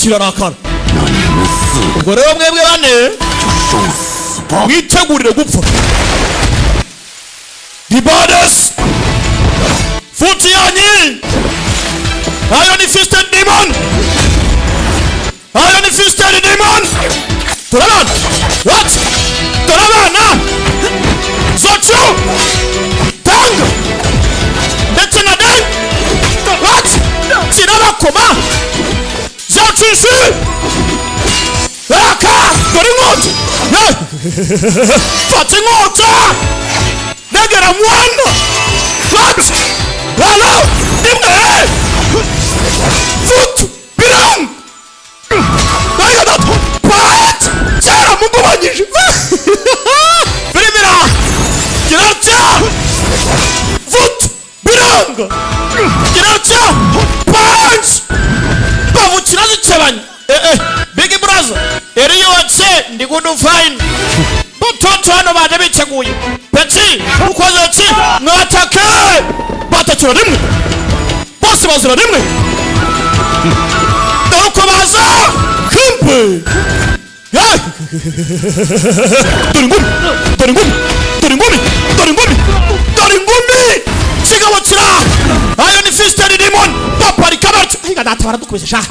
Kirarakara. 那你们四个 Ubwo rero mwebwe bane 受死吧！ mwitegurire gupfa. The Brothers Futi yanyi, Iron Fisted Demon, Iron Fisted Demon. Turabana, what? Turabana Zochu Tang ndetse na Den, what? Kirabakoma Zacushi raka. Dore inkota. Fata inkota, negera mwana. What? Halo rimwe futu biranga nayo gato pat cyaramugubanyije. Birimira kiratya futu biranga kiratya punch bavukira zikebanya. Big brother eriyotse ndi good, fine. Batoto hano baje biteguye peti ukoze ki? Mwatake, batakira rimwe, bose bazira rimwe. Dore uko baza kumbe. Hey! Dore ingumi, dore ingumi, dore ingumi, dore ingumi, dore ingumi. Kigabo kira Iron Fisted Demon baparika batyo. Ayiga data, baradukubise sha.